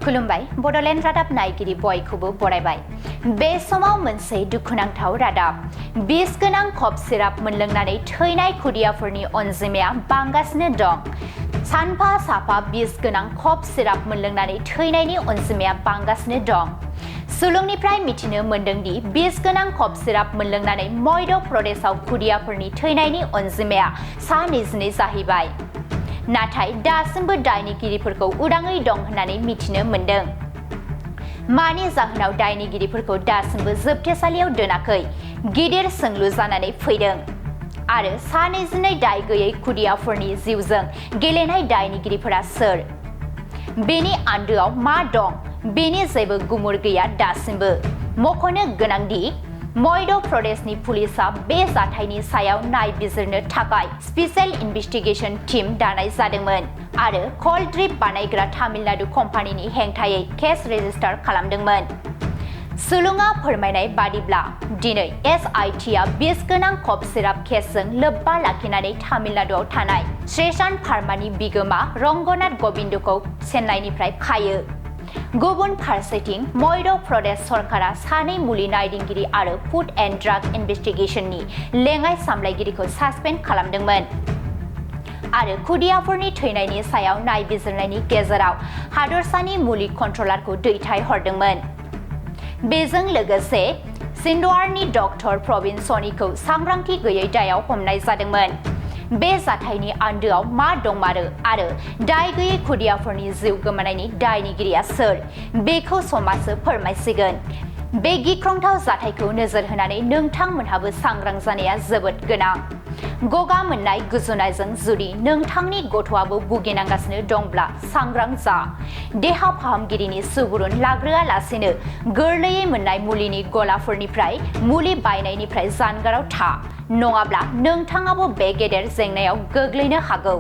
खुलुमबाय बड'लेण्ड रादाब नायगिरि बयखौबो बरायबाय। बे समाव मोनसे दुखुनांथाव रादाब। बिस गोनां कफ सिराप मोनलोंनानै थैनाय खुदियाफोरनि अनजिमाया बांगासिनो दं। सानफा साफा बिस गोनां कफ सिराप मोनलोंनानै थैनायनि अनजिमाया बांगासिनो दं। सुलुंनिफ्राय मिथिनो मोन्दों दि बिस गोनां कफ सिराप मोनलोंनानै मध्य प्रदेशआव खुदियाफोरनि थैनायनि अनजिमाया 22 जाहैबाय। नाथाय दासिमबो दायनिगिरिफोरखौ उदाङै दं होननानै मिथिनो मोन्दों। मानि जाहोनाव दायनिगिरिफोरखौ दासिमबो जोबथेसालियाव दोनाखै गिदिर सोंलु जानानै फैदों। आरो 22 दाय गैयै खुदियाफोरनि जिउजों गेलेनाय दायनिगिरिफोरा सोर? बेनि आन्दोआव मा दं? बेनि जेबो गुमुर गैया दासिमबो। मख'नो गोनांदि मध्य प्रदेशनि पुलिसआ बे जाथायनि सायाव नायबिजिरनो थाखाय स्पेशल इन्वेस्टिगेशन टीम दानाय जादोंमोन आरो कल्ड ड्रिप बानायग्रा तामिलनाडु कम्पानिनि हेंथायै केस रेजिस्टार खालामदोंमोन। सुलुङा फोरमायनाय बादिब्ला दिनै एसआइटिआ बिस गोनां कफ सिराप केसजों लोब्बा लाखिनानै तामिलनाडुआव थानाय श्रेसान फार्मानि बिगोमा रंगनाथ गविंदखौ चेन्नाइनिफ्राय खायो। गुबुन फारसेथिं मध्य प्रदेश सरकारा सानै मुलि नायदिंगिरि आरो फुड एन्ड ड्राग इन्वेस्टिगेशननि लेङाइ सामलायगिरिखौ सासपेन्ड खालामदोंमोन आरो खुदियाफोरनि थैनायनि सायाव नायबिजिरनायनि गेजेराव हादरसानि मुलि कन्ट्रलारखौ दैथायहरदोंमोन। बेजों लोगोसे सिन्धवाड़नि डक्टर प्रवीण सनीखौ सांग्रांथि गैयै दायाव हमनाय जादोंमोन। बे जाथायनि आन्दोआव मा दंमारो आरो दाय गैयै खुदियाफोरनि जिउ गोमानायनि दायनिगिरिया सोर? बेखौ समाजो फोरमायसिगोन। बे गिख्रंथाव जाथायखौ नोजोर होनानै नोंथांमोनहाबो सांग्रां जानाया जोबोद गोनां। गगा मोननाय गुजुनायजों जुदि नोंथांनि गथ'आबो भुगिनांगासिनो दंब्ला सांग्रां जा। देहा फाहामगिरिनि सुबुरुन लाग्रोआलासेनो गोरलैयै मोननाय मुलिनि गलाफोरनिफ्राय मुलि बायनायनिफ्राय जानगाराव था, नङाब्ला नोंथाङाबो बे गेदेर जेंनायाव गोग्लैनो हागौ।